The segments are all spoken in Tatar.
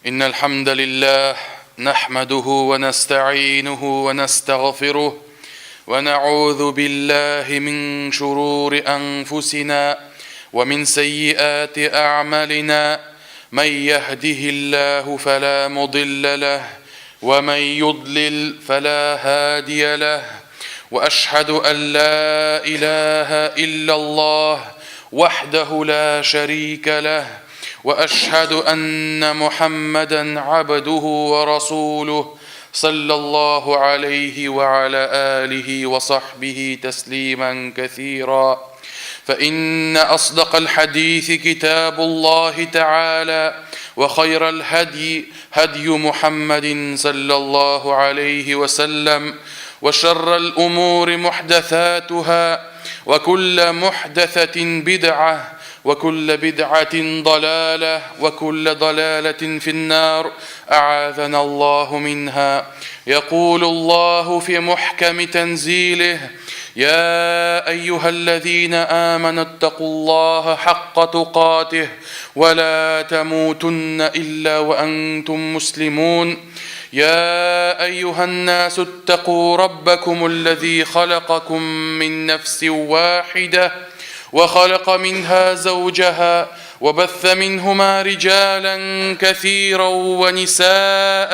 إن الحمد لله نحمده ونستعينه ونستغفره ونعوذ بالله من شرور أنفسنا ومن سيئات أعمالنا من يهده الله فلا مضل له ومن يضلل فلا هادي له واشهد ان لا اله الا الله وحده لا شريك له واشهد ان محمدا عبده ورسوله صلى الله عليه وعلى اله وصحبه تسليما كثيرا فان اصدق الحديث كتاب الله تعالى وخير الهدي هدي محمد صلى الله عليه وسلم وشر الأمور محدثاتها وكل محدثة بدعة وكل بدعة ضلالة وكل ضلالة في النار أعاذنا الله منها يقول الله في محكم تنزيله يا أيها الذين آمنوا اتقوا الله حق تقاته ولا تموتن إلا وأنتم مسلمون يا أيها الناس اتقوا ربكم الذي خلقكم من نفس واحدة وخلق منها زوجها وبث منهما رجالا كثيرا ونساء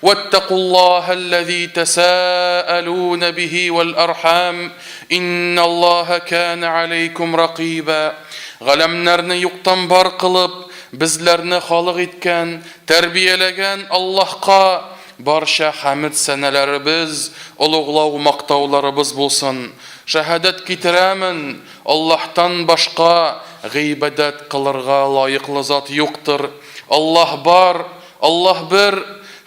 واتقوا الله الذي تساءلون به والأرحام إن الله كان عليكم رقيبا Галәмнәрне юктан бар кылып, безләрне халык иткән, тәрбияләгән Аллаһка барча хәмед-сәнәләребез, олуглау-мактауларыбыз булсын. Шәһадәт китерәмен, Аллаһтан башка гыйбадәт кылырга лаеклы зат юктыр. Аллаһ бар, Аллаһ бер,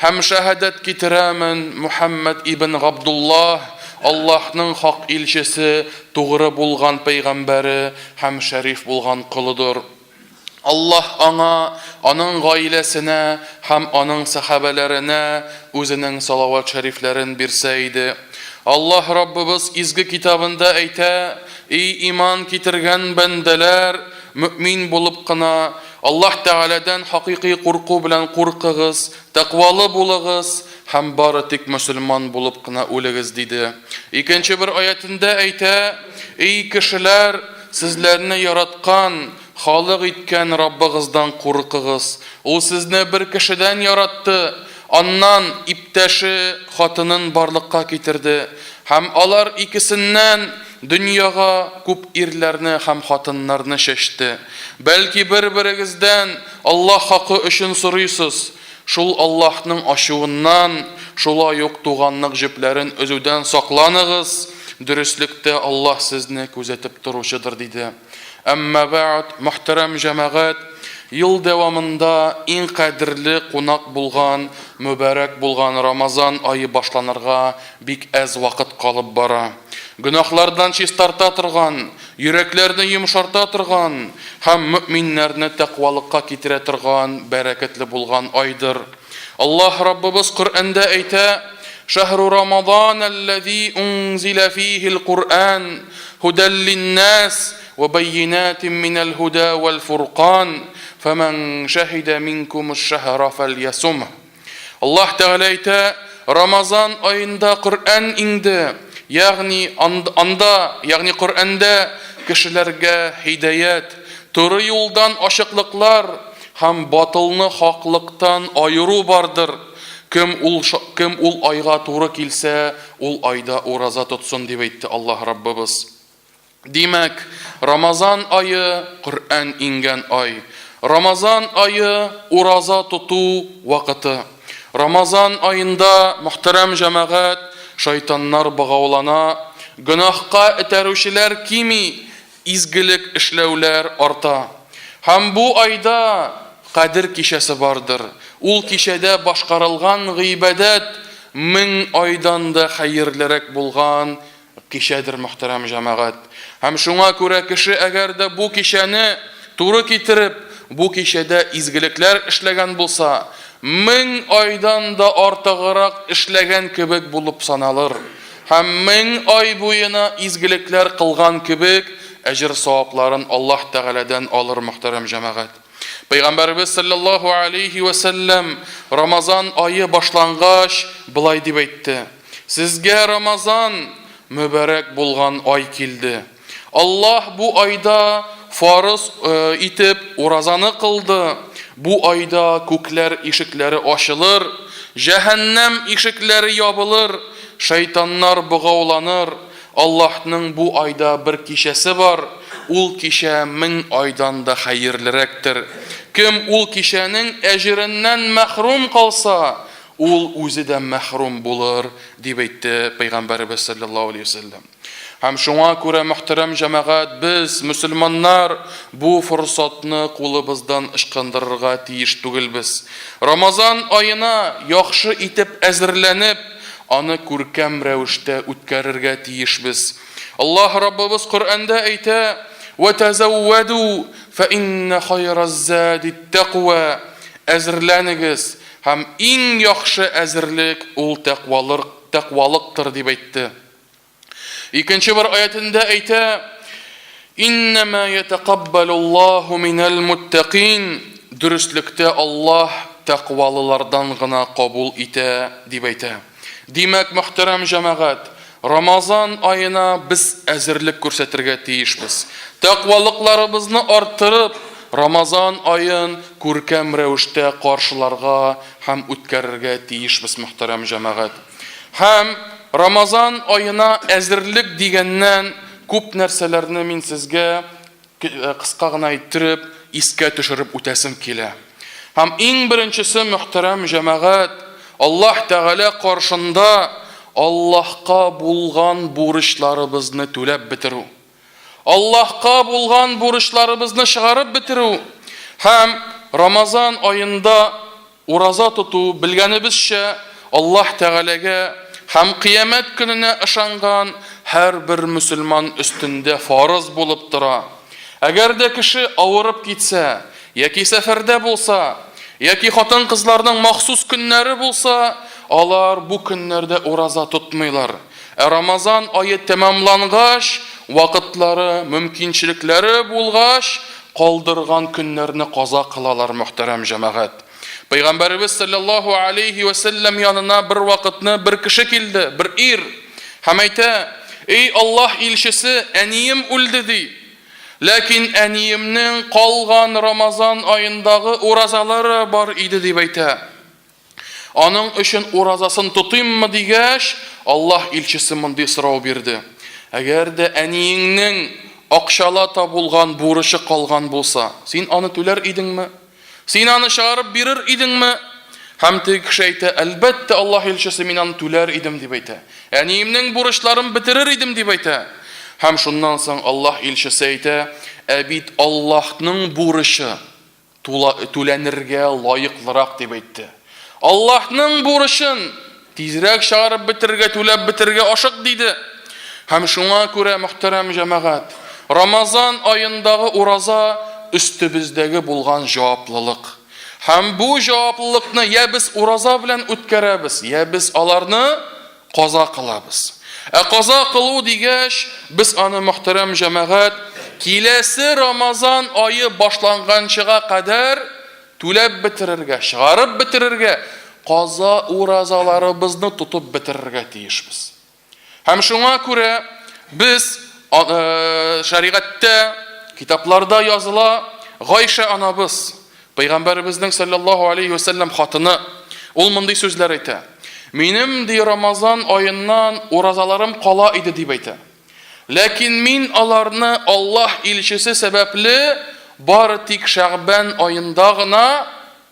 һәм шәһадәт китерәмен, Мөхәммәд ибн Габдуллаһ, Аллаһның хак илчесе, тугры булган пәйгамбәре һәм шәриф булган колыдыр. Аллаһ аңа, аның гаиләсенә һәм аның сәхабәләренә үзенең салават шәрифләрен бирсә иде. Аллаһ Раббыбыз изге китабында әйтә, Ий иман китергән бәндәләр, мөэмин булып кына, Аллаһ Тәгаләдән хакыйкый курку белән куркыгыз, тәкъвалы булыгыз һәм бары тик мөселман булып кына үлегез, диде. Икенче бер аятендә әйтә, Ий кешеләр, сезләрне яраткан, халык иткән Раббыгыздан куркыгыз. Ул сезне бер кешедән яратты, аннан иптәше, хатынын барлыкка китерде. Һәм алар икесеннән дөньяга күп ирләрне һәм хатыннарны чәчте. Бәлки бер-берегездән Аллаһ хакы өчен сорыйсыз, шул Аллаһның ачуыннан, шулай ук туганлык җепләрен өзүдән сакланыгыз, дөреслектә Аллаһ сезне күзәтеп торучыдыр, диде. Әмма бәгъд, мөхтәрәм җәмәгать, ел дәвамында иң кадерле кунак булган, мөбарәк булган Рамазан ае башланырга бик әз вакыт калып бара. Гөнаһлардан чистарта торган, йөрәкләрне йомшарта торган һәм мөэминнәрне тәкъвалыкка китерә торган бәрәкәтле булган айдыр. Аллаһ Раббыбыз Коръәндә әйтә, Шәһру Рамадан алләзи унзилә фихил Куръән һудәл линнәс вә бәйинәтин минәл һудә вәл фуркан фәмән шәһидә минкумуш шәһра фәльясумһ. Аллаһ Тәгалә әйтә, Рамазан аенда Коръән иңде, ягъни анда, ягъни Коръәндә кешеләргә һидаять, туры юлдан ачыклыклар һәм батылны хаклыктан аеру бардыр. Кем ул кем ул айга туры килсә, ул айда ураза тотсын, дип әйтте Аллаһ Раббыбыз. Димәк, Рамазан ае Коръән иңгән ай. Рамазан ае ураза тоту вакыты. Рамазан аенда, мөхтәрәм җәмәгать, шайтаннар богаулана, гөнаһка этәрүчеләр кими, изгелек эшләүләр арта. Һәм бу айда Кадер кичәсе бардыр. Ул кичәдә башкарылган гыйбадәт 1000 айдан да хәерлерәк булган кичәдер, мөхтәрәм җәмәгать. Һәм шуңа күрә кеше әгәр дә бу кичәне туры китереп, бу кичәдә изгелекләр эшләгән булса, 1000 айдан да артыграк эшләгән кебек булып саналыр. Һәм 1000 ай буена изгелекләр кылган кебек әҗер-савапларын Аллаһ Тәгаләдән алыр, мөхтәрәм җәмәгать. Пәйгамбәребез саллаллаһу алейхи вә сәлләм Рамазан ае башлангач болай дип әйтте: Сезгә Рамазан мөбарәк булган ай килде. Аллаһ бу айда фарыз итеп уразаны кылды. Бу айда күкләр ишекләре ачылыр, җәһәннәм ишекләре ябылыр, шайтаннар богауланыр. Аллаһның бу айда бер кичәсе бар, ул кичә 1000 айдан да хәерлерәктер. Кем ул кичәнең әҗереннән мәхрүм калса, ул үзе дә мәхрүм булыр, дип әйтте Пәйгамбәребез салләллаһу алейһи ва сәлләм. Һәм шуңа күрә, мөхтәрәм җәмәгать, без, мөселманнар, бу форсатны кулыбыздан ычкындырырга тиеш түгелбез. Рамазан аена яхшы итеп әзерләнеп, аны күркәм рәвештә үткәрергә тиешбез. Аллаһ Раббыбыз Коръәндә әйтә, Вә тәзәүвәдү, фә иннә хайраз-задит-тәкъва. Әзерләнегез, һәм иң яхшы әзерлек ул тәкъвалыктыр, дип әйтте. Икенче бер аятендә әйтә, Иннәмә ятакаббалуллаһу минәл муттакин, дөреслектә Аллаһ тәкъвалылардан гына кабул итә, дип әйтә. Димәк, мөхтәрәм җәмәгать, Рамазан аена без әзерлек күрсәтергә тиешбез. Тәкъвалыкларыбызны арттырып, Рамазан аен күркәм рәвештә каршыларга һәм үткәрергә тиешбез, мөхтәрәм җәмәгать. Һәм Рамазан аена әзерлек дигәннән күп нәрсәләрне мин сезгә кыска гына иттереп искә төшереп үтәсем килә. Һәм иң беренчесе, мөхтәрәм җәмәгать, Аллаһ Тәгалә каршында Аллаһка булган бурычларыбызны түләп бетерү. Аллаһка булган бурычларыбызны чыгарып бетерү һәм Рамазан аенда ураза тоту, белгәнебезчә, Аллаһ Тәгаләгә һәм Кыямәт көненә ышанган һәрбер мөселман өстендә фарыз булып тора. Әгәр дә кеше авырып китсә, яки сәфәрдә булса, яки хатын-кызларның махсус көннәре булса, алар бу көннәрдә ураза тотмыйлар. Ә Рамазан ае тәмамлангач, вакытлары, мөмкинчелекләре булгач, калдырган көннәрне каза кылалар, мөхтәрәм җәмәгать. Пәйгамбәребез салләллаһу алейһи вә сәлләм янына бер вакытны бер кеше килде, бер ир, һәм әйтә, Эй Аллаһ илчесе, әнием үлде, ди. Ләкин әниемнең калган Рамазан аендагы уразалары бар иде, дип әйтә. Аның өчен уразасын тотыйммы дигәч, Аллаһ илчесе мондый сорау бирде, Әгәр дә әниеңнең акчалата булган бурычы калган булса, син аны түләр идеңме? Син аны чыгарып бирер идеңме? Һәм теге кеше әйтә, Әлбәттә, Аллаһ илчесе, мин аны түләр идем, дип әйтә. Әниемнең бурычларын бетерер идем, дип әйтә. Һәм шуннан соң Аллаһ илчесе әйтә, Ә бит Аллаһның бурычы түләнергә лаеклырак дип әйтте. Аллаһның бурычын тизрәк чыгарып бетерергә, түләп бетерергә ашык диде. Һәм шуңа күрә, мөхтәрәм җәмәгать, Рамазан аендагы ураза өстебездәге булган җаваплылык. Һәм бу җаваплылыкны я без ураза белән үткәрәбез, я без аларны каза кылабыз. Ә каза кылу дигәч, без аны, мөхтәрәм җәмәгать, киләсе Рамазан ае башланганчыга кадәр түләп бетерергә, чыгарып бетерергә, каза уразаларыбызны тотып бетерергә тиешбез. Һәм шуңа күрә без шәригатьтә, китапларда языла, Гайшә анабыз, Пәйгамбәребезнең салләллаһу алейһи вә сәлләм хатыны, ул мондый сүзләр әйтә, Минем, ди, Рамазан аеннан уразаларым кала иде, дип әйтә. Ләкин мин аларны Аллаһ илчесе сәбәпле бары тик Шәгъбән аенда гына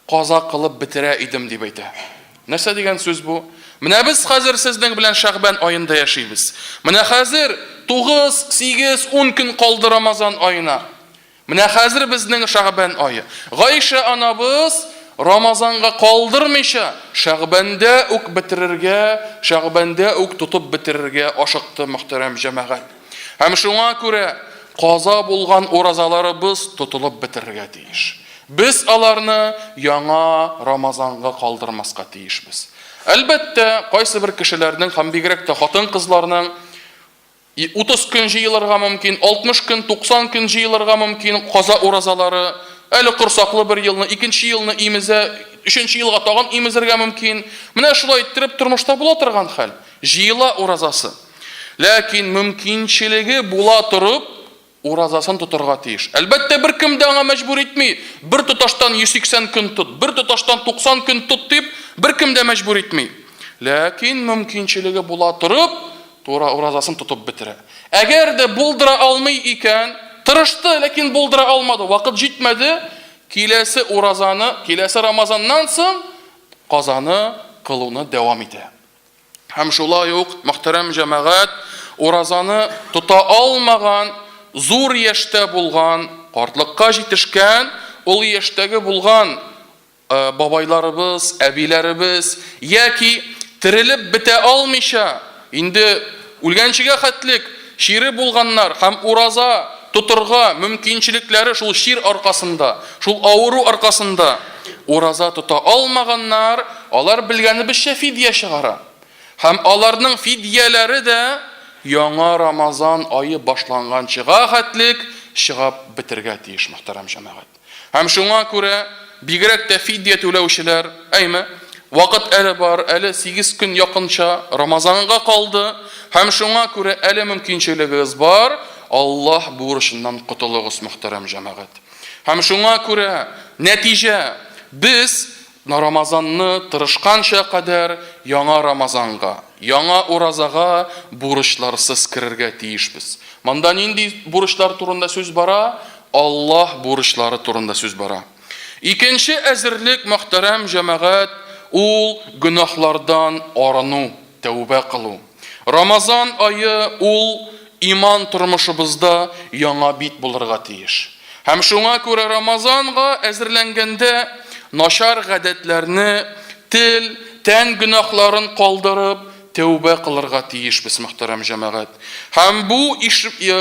каза кылып бетерә идем, дип әйтә. Нәрсә дигән сүз бу? Менә без хәзер сезнең белән Шәгъбән аенда яшибез. Менә хәзер 9, 8, 10 көн калды Рамазан аена. Менә хәзер безнең Шәгъбән ае. Гайшә анабыз Рамазанга калдырмыйча, Шәгъбәндә үк бетерергә, Шәгъбәндә үк тотып бетерергә ашыкты, мөхтәрәм җәмәгать. Һәм шуңа күрә каза булган уразаларыбыз тотылып бетерергә тиеш. Без аларны яңа Рамазанга калдырмаска тиешбез. Әлбәттә, кайсыбер кешеләрнең һәм бигрәк тә хатын-кызларның 30 көн җыелырга мөмкин, 60 көн, 90 көн җыелырга мөмкин каза уразалары. Әле корсаклы бер елны, икенче елны имезә, өченче елга тагын имезергә мөмкин. Менә шулай иттереп тормышта була торган хәл. Җыела уразасы. Ләкин мөмкинчелеге була торып, уразасын тотарга тиеш. Әлбәттә, беркем дә аңа мәҗбүр итми. Бер тоташтан 180 көн тот, бер тоташтан 90 көн тот дип, беркем дә мәҗбүр итми. Ләкин мөмкинчелеге була торып, тура уразасын тотып бетерә. Әгәр дә булдыра алмый икән, тырышты, ләкин булдыра алмады, вакыт җитмәде, киләсе уразаны, киләсе Рамазаннан соң казаны кылуны дәвам итә. Һәм шулай ук, мөхтәрәм җәмәгать, уразаны тота алмаган, зур яшьтә булган, картлыкка җитешкән, ул яшьтәге булган бабайларыбыз, әбиләребез яки терелеп бетә алмыйча, инде үлгәнчегә хәтлек чире булганнар һәм ураза тотырга мөмкинчелекләре шул чир аркасында, шул авыру аркасында ураза тота алмаганнар, алар белгәнебезчә фидия чыгара. Һәм аларның фидияләре дә яңа Рамазан ае башланганчыга хәтлек чыгап бетергә тиеш, мөхтәрәм җәмәгать. Һәм шуңа күрә бигрәк тә фидия түләүчеләр, әйме, вакыт әле бар, әле 8 көн якынча Рамазанга калды, һәм шуңа күрә әле мөмкинчелегегез бар, Аллаһ бурычыннан котылыгыз, мөхтәрәм җәмәгать. Һәм шуңа күрә нәтиҗә, без Рамазанны тырышканча кадәр яңа Рамазанга, яңа уразага бурычларсыз керергә тиешбез. Монда нинди бурычлар турында сүз бара? Аллаһ бурычлары турында сүз бара. Икенче әзерлек, мөхтәрәм җәмәгать, ул гөнаһлардан арыну, тәүбә кылу. Рамазан ае ул иман тормышыбызда яңа бит булырга тиеш. Һәм шуңа күрә Рамазанга әзерләнгәндә начар гадәтләрне, тел, тән гөнаһларын калдырып, тәүбә кылырга тиешбез, мөхтәрәм җәмәгать. Һәм бу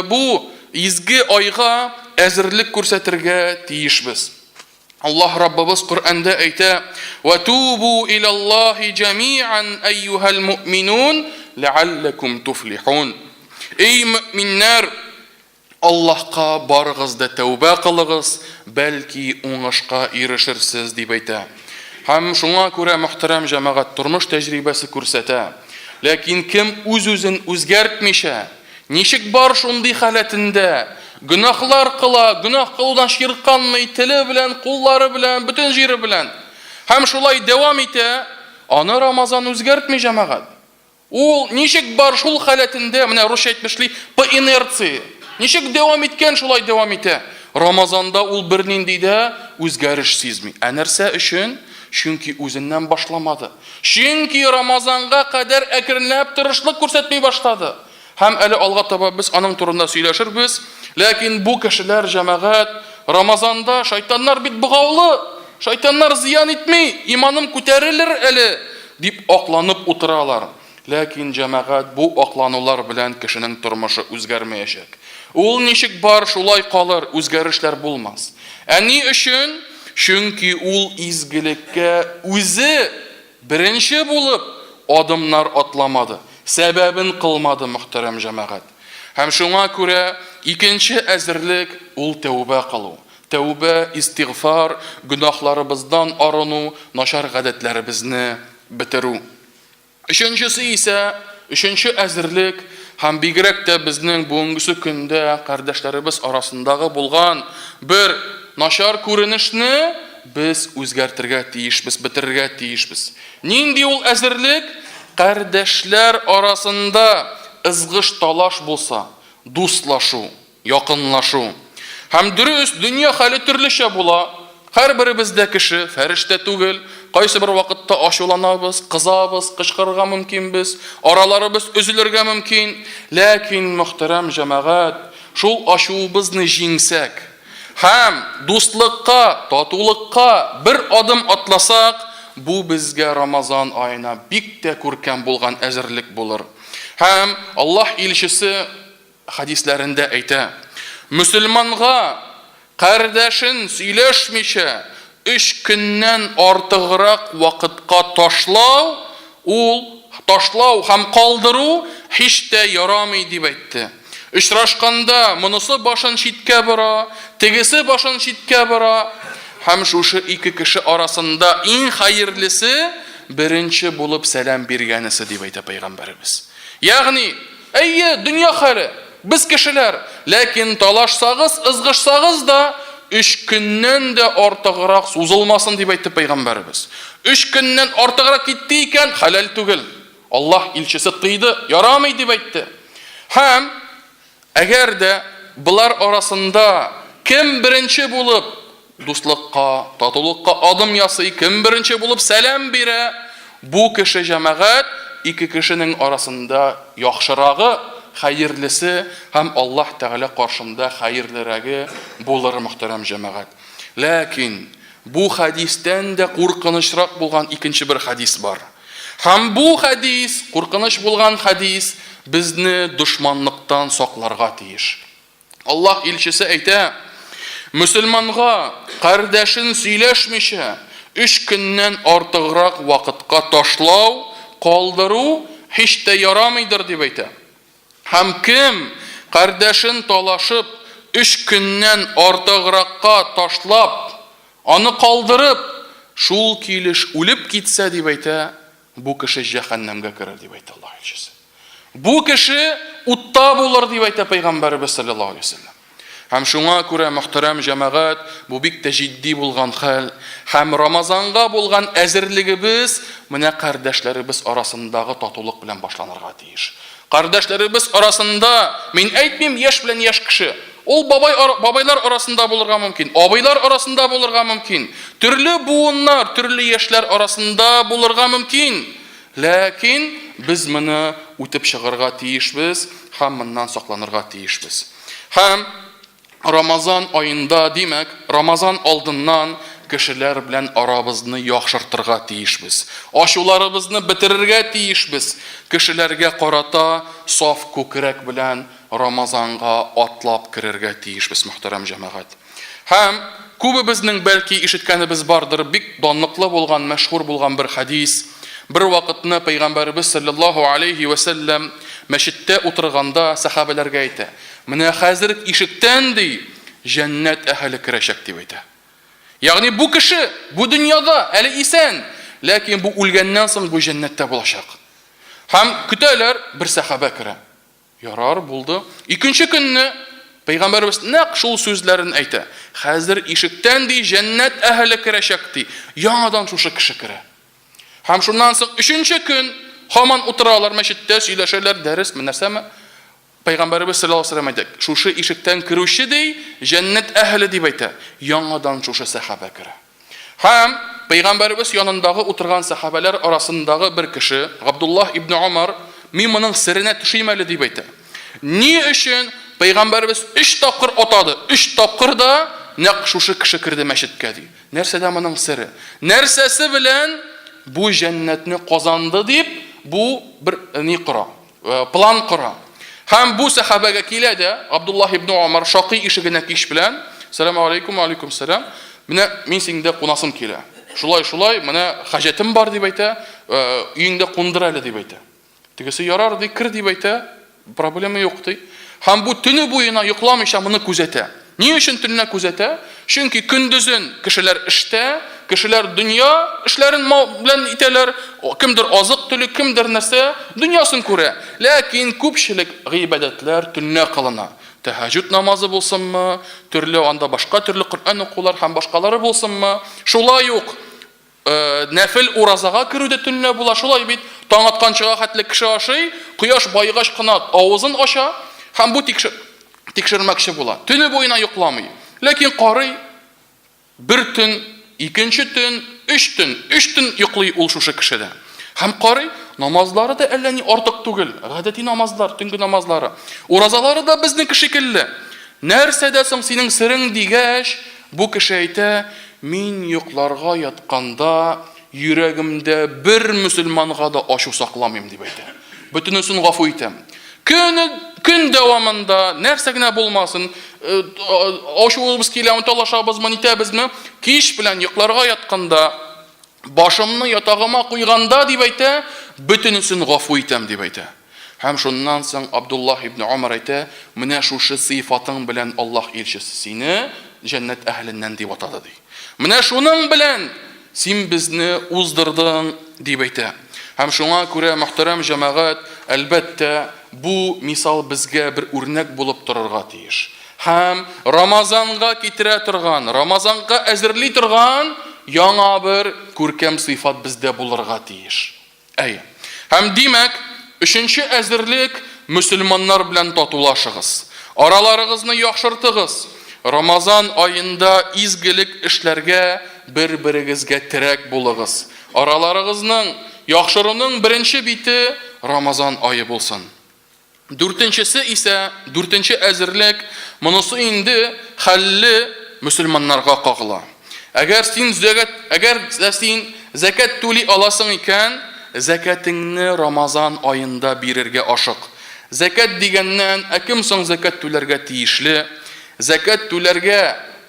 бу изге айга әзерлек күрсәтергә тиешбез. Аллаһ Раббыбыз Коръәндә әйтә: "Ва тубу илаллаһи җамиан әйюһәл муъминун ләалләкум туфлихун." Эй мөэминнәр, Аллаһка барыгыз да тәүбә кылыгыз, бәлки уңышка ирешерсез, дип әйтә. Һәм шуңа күрә, мөхтәрәм җәмәгать, тормыш тәҗрибәсе күрсәтә. Ләкин кем үз-үзен үзгәртмичә, Ничек бар шундый халәтендә, гөнаһлар кыла, гөнаһ кылудан чирканмый, теле белән, куллары белән, бөтен җире белән. Һәм шулай дәвам итә, аны Рамазан үзгәртми, җәмәгать. Ул ничек бар шул халәтендә, менә русча әйтмешли, по инерции. Ничек дәвам иткән, шулай дәвам итә. Рамазанда ул бернинди дә үзгәреш сизми. Ә нәрсә өчен? Чөнки үзеннән башламады. Чөнки Рамазанга кадәр әкренләп тырышлык күрсәтми башлады. Һәм әле алга таба без аның турында сөйләшербез. Ләкин бу кешеләр, җәмәгать, Рамазанда шайтаннар бит богаулы, шайтаннар зыян итми, иманым күтәрелер әле, дип акланып утыралар. Ләкин, җәмәгать, бу акланулар белән кешенең тормышы үзгәрмәячәк. Ул ничек бар, шулай калыр, үзгәрешләр булмас. Ә ни өчен? Чөнки ул изгелеккә үзе Беренче булып адымнар атламады, сәбәбен кылмады, мөхтәрәм җәмәгать. Һәм шуңа күрә икенче әзерлек ул тәүбә кылу. Тәүбә, истигъфар, гөнаһларыбыздан арыну, начар гадәтләребезне бетерү. Өченчесе исә, өченче әзерлек һәм бигрәк тә безнең бүгенгесе көндә кардәшләребез арасындагы булган бер начар күренешне без үзгәртергә тиешбез, бетерергә тиешбез. Нинди ул әзерлек? Кардәшләр арасында ызгыш-талаш булса, дуслашу, якынлашу. Һәм дөрес, дөнья хәле төрлечә була. Һәрберебез дә кеше, фәрештә түгел. Кайсы бер вакытта ачуланабыз, кызабыз, кычкырырга мөмкинбез, араларыбыз өзелергә мөмкин. Ләкин, мөхтәрәм җәмәгать, шул ачуыбызны җиңсәк һәм дуслыкка, татулыкка бер адым атласак, бу безгә Рамазан аена бик тә күркәм булган әзерлек булыр. Һәм Аллаһ илчесе хәдисләрендә әйтә, Мөселманга кардәшен сөйләшмичә өч көннән артыграк вакытка ташлау, ул ташлау һәм калдыру һич тә ярамый, дип әйтте. Очрашканда монысы башын читкә бора, тегесе башын читкә бора, Һәм шушы ике кеше арасында иң хәерлесе беренче булып сәлам биргәнесе, дип әйтә пәйгамбәребез. Ягъни, әйе, дөнья хәле, без кешеләр, ләкин талашсагыз, ызгышсагыз да, өч көннән дә артыграк сузылмасын, дип әйтте пәйгамбәребез. Өч көннән артыграк китте икән, хәләл түгел. Аллаһ илчесе тыйды, ярамый дип әйтте. Һәм әгәр дә болар арасында кем беренче булып дуслыкка, татулыкка адым ясый, кем беренче булып сәлам бирә, бу кеше җәмәгать ике кешенең арасында яхшырагы, хәерлесе һәм Аллаһ Тәгалә каршында хәерлерәге булыр, мөхтәрәм җәмәгать. Ләкин бу хәдистән дә куркынычрак булган икенче бер хәдис бар. Һәм бу хәдис, куркыныч булган хәдис, безне дошманлыктан сакларга тиеш. Аллаһ илчесе әйтә, мөселманга кардәшен сөйләшмичә, өч көннән артыграк вакытка ташлау, калдыру һич тә ярамыйдыр, дип әйтә. Һәм кем кардәшен талашып, өч көннән артыгракка ташлап, аны калдырып, шул килеш үлеп китсә, дип әйтә, бу кеше җәһәннәмгә керер, дип әйтә Аллаһ илчесе. Бу кеше утта булыр, дип әйтә пәйгамбәребез саллаллаһу алейһи вәсәлләм. Һәм шуңа күрә, мөхтәрәм җәмәгать, бу бик тә җитди булган хәл. Һәм Рамазанга булган әзерлегебез менә кардәшләребез арасындагы татулык белән башланырга тиеш. Кардәшләребез арасында, мин әйтмим, яшь белән яшь кеше, ул бабай, бабайлар арасында булырга мөмкин, абыйлар арасында булырга мөмкин, төрле буыннар, төрле яшьләр арасында булырга мөмкин. Ләкин без моны үтеп чыгарга тиешбез һәм моннан сакланырга тиешбез. Һәм Рамазан аенда, димәк, Рамазан алдыннан кешеләр белән арабызны яхшыртырга тиешбез. Ачуларыбызны бетерергә тиешбез. Кешеләргә карата саф күкрәк белән Рамазанга атлап керергә тиешбез, мөхтәрәм җәмәгать. Һәм күбебезнең бәлки ишеткәнебез бардыр, бик данлыклы булган, мәшһүр булган бер хәдис. Бер вакытны пәйгамбәребез саллаллаһу алейһи вә сәлләм мәчеттә утырганда сәхабәләргә әйтә: "Менә хәзер ишектән ди, җәннәт әһеле керәчәк", дип әйтә. Ягъни бу кеше бу дөньяда әле исән, ләкин бу үлгәннән соң бу җәннәттә булачак. Һәм көтәләр, бер сәхабә керә. Ярар, булды. Икенче көнне Пәйгамбәребез нәкъ шул сүзләрен әйтә. Хәзер ишектән ди җәннәт әһеле керәчәк ди. Яңадан шушы кеше керә. Һәм шуннан соң өченче көн һаман утыралар мәчеттә, сөйләшәләр, дәресме, нәрсәме? Пәйгамбәребез саллаллаһу алейһи вәсәлләм әйтә, шушы ишектән керүче ди, җәннәт әһеле дип әйтә. Яңадан шушы сәхабә керә. Һәм Пәйгамбәребез янындагы утырган сәхабәләр арасындагы бер кеше, Габдуллаһ ибн Омар, мин моның серенә төшим әле, дип әйтә. Ни өчен Пәйгамбәребез өч тапкыр атады, өч тапкыр да нәкъ шушы кеше керде мәчеткә, ди. Нәрсәдә моның сере? Нәрсәсе белән бу җәннәтне казанды дип, бу бер ни кора, план кора. Һәм бу сәхабәгә килә дә, Абдуллаһ ибн Умар шакый ишегенә кич белән, Сәлам алейкум, алейкум сәлам. Менә мин синдә кунасым килә. Шулай, шулай, менә хаҗәтем бар дип әйтә, өеңдә кундыр әле дип әйтә. Тегесе ярар ди, кер дип әйтә, проблема юк ди. Һәм бу төне буена йокламыйча моны күзәтә. Ни өчен төнлә күзәтә? Чөнки көндезен кешеләр эштә, кешеләр дөнья эшләрен белән итәләр, кемдер азык-төлек, кемдер нәрсә, дөньясын күрә. Ләкин күпчелек гыйбадәтләр төнлә кылына. Тәһәҗүд намазы булсынмы, төрле анда башка төрле Коръән укулар һәм башкалары булсынмы, шулай ук нәфел уразага керү дә төнлә була, шулай бит, таң атканчыга хәтле кеше ашый, кояш баегач кына авызын ача һәм бу тикшер, тикшермәкче була. Төне буена йокламый. Ләкин карый, бер төн, икенче төн, өч төн, өч төн йоклый ул шушы кешедә. Һәм карый, намазлары да әллә ни артык түгел, гадәти намазлар, төнге намазлары. Уразалары да безнеке шикелле. Нәрсәдә соң синең серең дигәч, бу кеше әйтә, мин йокларга ятканда йөрәгемдә бер мөселманга да ачу сакламыйм, дип әйтә. Бөтенесен гафу итәм. Көне, көн дәвамында нәрсә генә булмасын, ачуыбыз киләме, талашабызмы, нитәбезме, кич белән йокларга ятканда, башымны ятагыма куйганда, дип әйтә, бөтенесен гафу итәм, дип әйтә. Һәм шуннан соң Абдуллаһ ибн Умар әйтә, менә шушы сыйфатың белән Аллаһ илчесе сине җәннәт әһеленнән дип атады, ди. Менә шуның белән син безне уздырдың, дип әйтә. Һәм шуңа күрә, мөхтәрәм җәмәгать, әлбәттә, бу мисал безгә бер үрнәк булып торырга тиеш. Һәм Рамазанга китерә торган, Рамазанга әзерли торган яңа бер күркәм сыйфат бездә булырга тиеш. Әйе. Һәм димәк, өченче әзерлек, мөселманнар белән татулашыгыз. Араларыгызны яхшыртыгыз. Рамазан аенда изгелек эшләргә бер-берегезгә терәк булыгыз. Араларыгызның яхшыруның беренче бите Рамазан ае булсын. Дүртенчесе исә, дүртенче әзерлек, монысы инде хәлле мөселманнарга кагыла. Әгәр син зәкәт, әгәр дә син зәкәт түли аласың икән, зәкәтеңне Рамазан аенда бирергә ашык. Зәкәт дигәннән, ә кем соң зәкәт түләргә тиешле? Зәкәт түләргә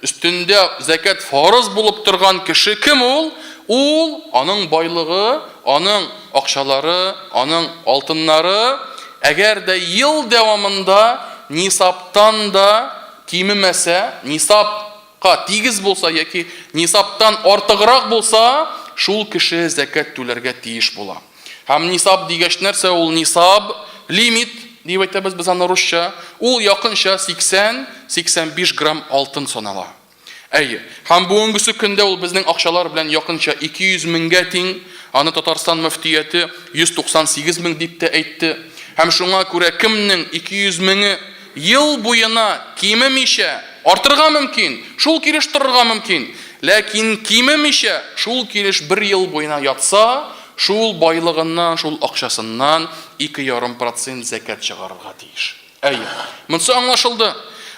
өстендә зәкәт фарыз булып торган кеше кем ул? Ул, аның байлыгы, аның акчалары, аның алтыннары, әгәр дә ел дәвамында нисабтан да кимемәсә, нисабка тигез булса яки нисабтан артыграк булса, шул кеше зәкәт түләргә тиеш була. Һәм нисаб дигәч нәрсә ул нисаб? Лимит дип әйтәбез без аны русча. Ул якынча 80-85 грамм алтын санала. Әйе. Һәм бүгенгесе көндә ул безнең акчалар белән якынча 200 меңгә тиң. Аны Татарстан мөфтияте 198 мең дип тә әйтте. Һәм шуңа күрә кемнең 200 меңе ел буена кимемичә артырга мөмкин, шул килеш торырга мөмкин, ләкин кимемичә шул килеш бер ел буена ятса, шул байлыгыннан, шул акчасыннан 2,5 процент зәкят чыгарырга тиеш. Әйе, монысы аңлашылды.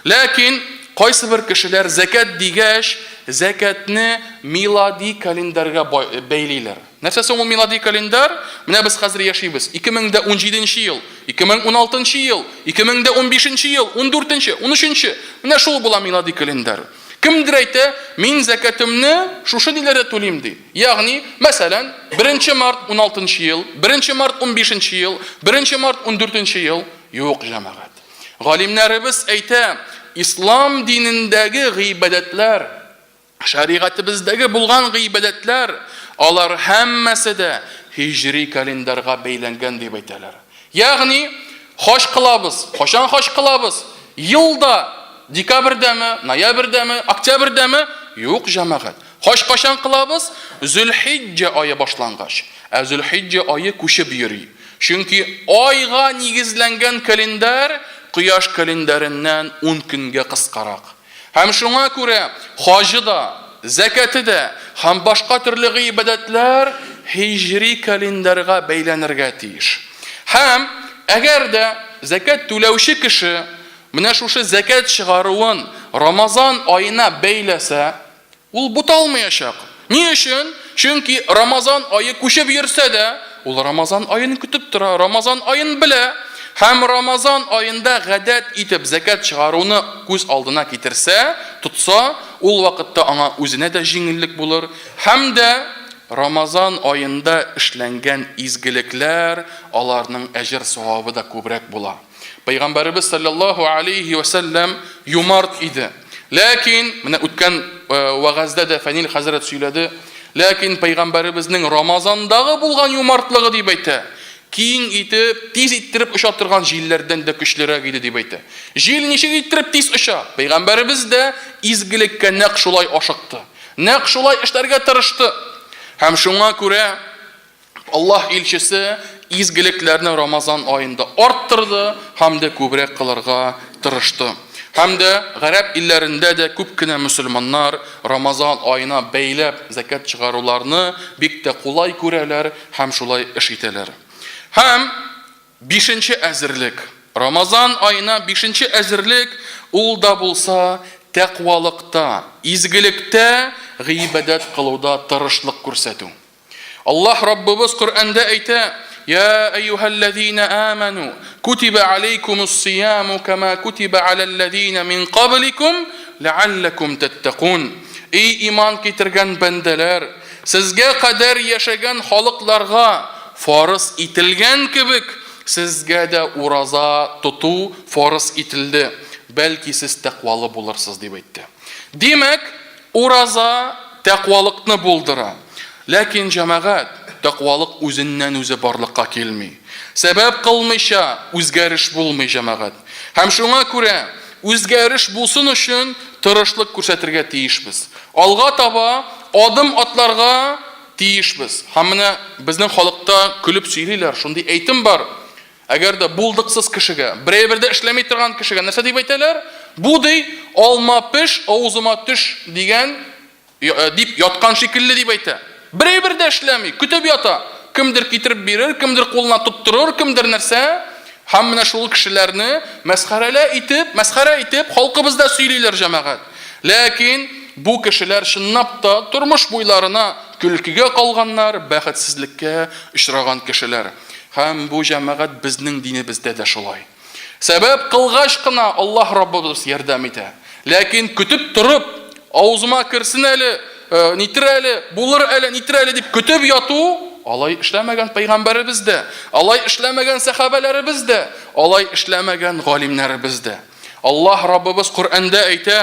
Ләкин кайсыбер кешеләр зәкят дигәч, зәкятне милади календарьга бәйлиләр. Нәрсә соң ул милади календарь? Менә без хәзер яшибез. 2017 ел, 2016 ел, 2015 ел, 14, 13. Менә шул була милади календарь. Кемдер әйтә, мин зәкятымны шушы ниләрдә түлим ди. Ягъни, мәсәлән, 1 март 16 ел, 1 март 15 ел, 1 март 14 ел. Юк, җәмәгать. Галимнәребез әйтә, ислам динендәге гыйбадәтләр, шәригатебездәге булган гыйбадәтләр, алар һәммәсе дә һиҗри календарьга бәйләнгән дип әйтәләр. Ягъни, хаҗ кылабыз. Кайчан хаҗ кылабыз? Елда декабрьдәме, ноябрьдәме, октябрьдәме? Юк, җәмәгать. Хаҗ кайчан кылабыз? Зөлхиҗҗә ае башлангач. Ә Зөлхиҗҗә ае күчеп йөри. Чөнки айга нигезләнгән календарь кояш календареннән 10 көнгә кыскарак. Һәм шуңа күрә хаҗы да, зәкәте дә һәм башка төрле гыйбадәтләр һиҗри календарьга бәйләнергә тиеш. Һәм әгәр дә зәкәт түләүче кеше менә шушы зәкәт чыгаруын Рамазан аена бәйләсә, ул буталмаячак. Ни өчен? Чөнки Рамазан ае күчеп йөрсә дә, ул Рамазан аен көтеп тора, Рамазан аен белә. Һәм Рамазан аенда гадәт итеп зәкят чыгаруны күз алдына китерсә, тотса, ул вакытта аңа үзенә дә җиңеллек булыр, һәм дә Рамазан аенда эшләнгән изгелекләр, аларның әҗер-савабы да күбрәк була. Пәйгамбәребез саллаллаһу алейһи вә сәлләм юмарт иде. Ләкин, менә үткән вәгазьдә дә Фәнил хәзрәт сөйләде, ләкин пәйгамбәребезнең Рамазандагы булган юмартлыгы дип әйтә, киң итеп, тиз иттереп оча торган җилләрдән дә көчлерәк иде дип әйтә. Җил ничек иттереп тиз оча? Пәйгамбәребез дә изгелеккә нәкъ шулай ашыкты. Нәкъ шулай эшләргә тырышты. Һәм шуңа күрә Аллаһ илчесе изгелекләрне Рамазан аенда арттырды һәм дә күбрәк кылырга тырышты. Һәм дә гарәп илләрендә дә күп кенә мөселманнар Рамазан аена бәйләп зәкят чыгаруларны бик тә кулай күрәләр һәм шулай эш итәләр. Һәм бишенче әзерлек. Рамазан аена бишенче әзерлек, ул да булса тәкъвалыкта, изгелектә гыйбадәт кылуда тырышлык күрсәтү. Аллаһ Раббыбыз Коръәндә әйтә, Я әйюһәлләзина аману, кутиба алейкумус сияму кама кутиба аләлләзина мин кабликум ләалләкум тәттәкун. Эй иман китергән бәндәләр, сезгә кадәр яшәгән халыкларга фарыз ителгән кебек, сезгә дә ураза тоту фарыз ителде. Бәлки сез тәкъвалы булырсыз, дип әйтте. Димәк, ураза тәкъвалыкны булдыра. Ләкин, җәмәгать, тәкъвалык үзеннән-үзе барлыкка килми. Сәбәп кылмыйча үзгәреш булмый, җәмәгать. Һәм шуңа күрә үзгәреш булсын өчен тырышлык күрсәтергә тиешбез. Алга таба адым атларга тиешбез. Һәм менә безнең халыкта көлеп сөйлиләр, шундый әйтем бар, Әгәр дә булдыксыз кешегә, берәй-бер дә эшләми торган кешегә нәрсә дип әйтәләр? Бу, ди, алма пеш, авызыма төш дигән, дип яткан шикелле дип әйтә. Берәй-бер дә эшләми, көтеп ята. Кемдер китереп бирер, кемдер кулына тоттырыр, кемдер нәрсә. Һәм менә шул кешеләрне мәсхәрәлә итеп, мәсхәрә итеп халкыбызда сөйлиләр, җәмәгать. Ләкин бу кешеләр чынлап та тормыш буйларына көлкегә калганнар, бәхетсезлеккә очраган кешеләр. Һәм бу, җәмәгать, безнең динебездә дә шулай. Сәбәп кылгач кына Аллаһ Раббыбыз ярдәм итә. Ләкин көтеп торып, авызыма керсен әле, нитер әле, булыр әле, нитер әле дип көтеп яту, алай эшләмәгән пәйгамбәребез дә, алай эшләмәгән сәхабәләребез дә, алай эшләмәгән галимнәребез дә. Аллаһ Раббыбыз Коръәндә әйтә,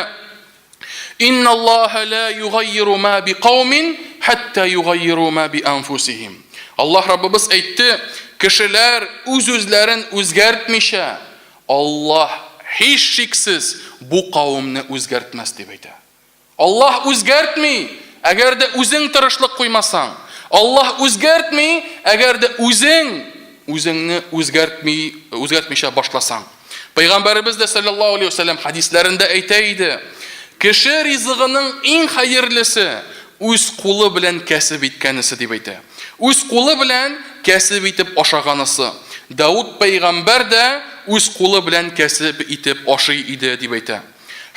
Инналлаһа ла югайиру ма би каумин хатта югайиру ма би анфусихим. Аллаһ Раббыбыз әйтте, кешеләр үз-үзләрен үзгәртмичә, Аллаһ һичшиксез бу кавемне үзгәртмәс дип әйтә. Аллаһ үзгәртми, әгәр дә үзең тырышлык куймасаң. Аллаһ үзгәртми, әгәр дә үзең үзеңне үзгәртми, үзгәртмичә башласаң. Пәйгамбәребез дә саллаллаһу алейһи вәсәлләм хәдисләрендә әйтә иде, кеше ризыгының иң хәерлесе үз кулы белән кәсеп иткәнесе дип әйтә. Үз кулы белән кәсеп итеп ашаганысы. Дауд пәйгамбәр дә үз кулы белән кәсеп итеп ашый иде дип әйтә.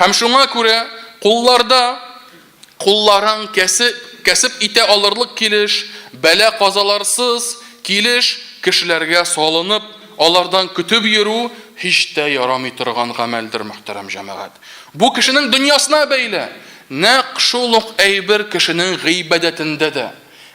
Һәм шуңа күрә кулларда кулларың кәсеп, кәсеп итә алырлык килеш, бәла-казаларсыз килеш кешеләргә салынып, алардан көтеп йөрү һич тә ярамый торган гамәлдер, мөхтәрәм җәмәгать. Бу кешенең дөньясына бәйле. Нәкъ шул ук әйбер кешенең гыйбадәтендә дә.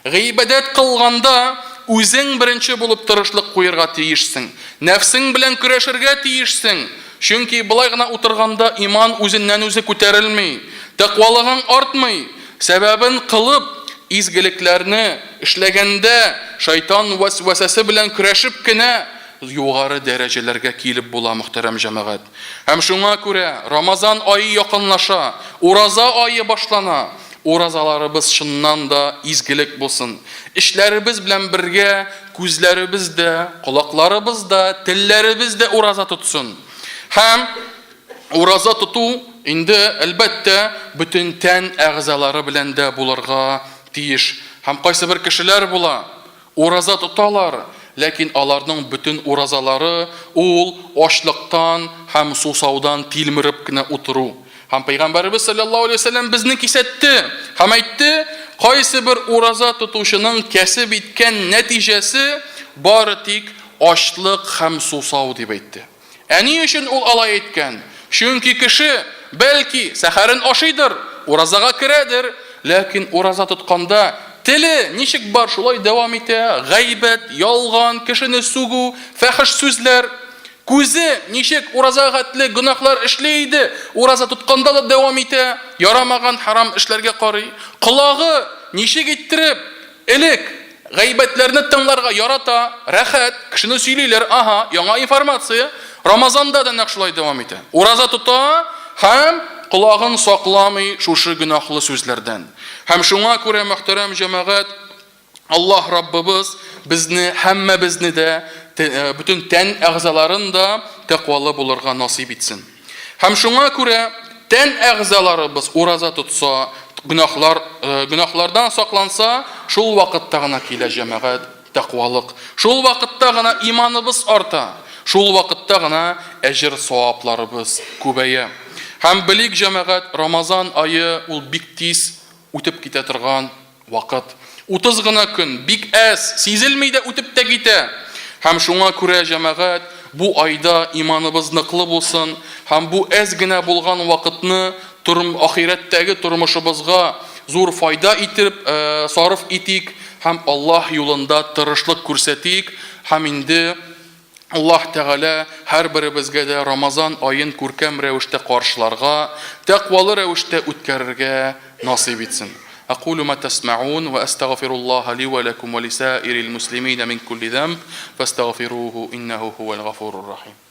Гыйбадәт кылганда үзең беренче булып тырышлык куерга тиешсең. Нәфсең белән көрәшергә тиешсең. Чөнки болай гына утырганда иман үзеннән-үзе күтәрелми, тәкъвалыгың артмый. Сәбәбен кылып, изгелекләрне эшләгәндә, шайтан вәсвәсәсе белән көрәшеп кенә югары дәрәҗәләргә килеп була, мөхтәрәм җәмәгать. Һәм шуңа күрә Рамазан ае якынлаша, ураза ае башлана. Уразаларыбыз чыннан да изгелек булсын. Эшләребез белән бергә күзләребез дә, колакларыбыз да, телләребез дә ураза тотсын. Һәм ураза тоту инде, әлбәттә, бөтен тән әгъзалары белән дә булырга тиеш. Һәм кайсыбер кешеләр була, Ураза тоталар, ләкин аларның бөтен уразалары ул ачлыктан һәм сусаудан тилмереп кенә утыру. Һәм Пәйгамбәребез салләллаһу алейһи ва сәлләм безне кисәтте һәм әйтте, кайсы бер ураза тотучының кәсеп иткән нәтиҗәсе бары тик ачлык һәм сусау дип әйтте. Ә ни өчен ул алай әйткән? Чөнки кеше, бәлки, сәхәрен ашыйдыр, уразага керәдер, ләкин ураза тотканда теле ничек бар, шулай дәвам итә, гайбәт, ялган, кешене сүгү, фәхеш сүзләр. Күзе ничек ураза хәтле гөнаһлар эшли иде, ураза тотканда да дәвам итә, ярамаган харам эшләргә карый. Колагы ничек иттереп Элек гайбәтләрне тыңларга ярата, рәхәт, кешене сөйлиләр, аһа, яңа информация. Рамазанда да нәкъ шулай дәвам итә. Ураза тота һәм колагын сакламый шушы гөнаһлы сүзләрдән. Һәм шуңа күрә, мөхтәрәм җәмәгать, Аллаһ Раббыбыз безне һәммәбезне дә, бөтен тән әгъзаларын да тәкъвалы булырга насыйп итсен. Һәм шуңа күрә тән әгъзаларыбыз ураза тотса, гөнаһлар, гөнаһлардан сакланса, шул вакытта гына килә җәмәгать тәкъвалык. Шул вакытта гына иманыбыз арта, шул вакытта гына әҗер-савапларыбыз күбәя. Һәм белик, җәмәгать, Рамазан ае ул бик тиз үтеп китә торган вакыт. 30 гына көн, бик әз, сизелми дә үтеп тә китә. Һәм шуңа күрә, җәмәгать, бу айда иманыбыз ныклы булсын һәм бу әз генә булган вакытны торм, ахирәттәге тормышыбызга зур файда итеп сарыф итик һәм Аллаһ юлында тырышлык күрсәтик һәм инде Аллаһ Тәгалә һәрберебезгә дә Рамазан аен күркәм рәвештә каршыларга, тәкъвалы рәвештә үткәрергә насыйп итсен. أقول ما تسمعون وأستغفر الله لي ولكم ولسائر المسلمين من كل ذنب فاستغفروه إنه هو الغفور الرحيم.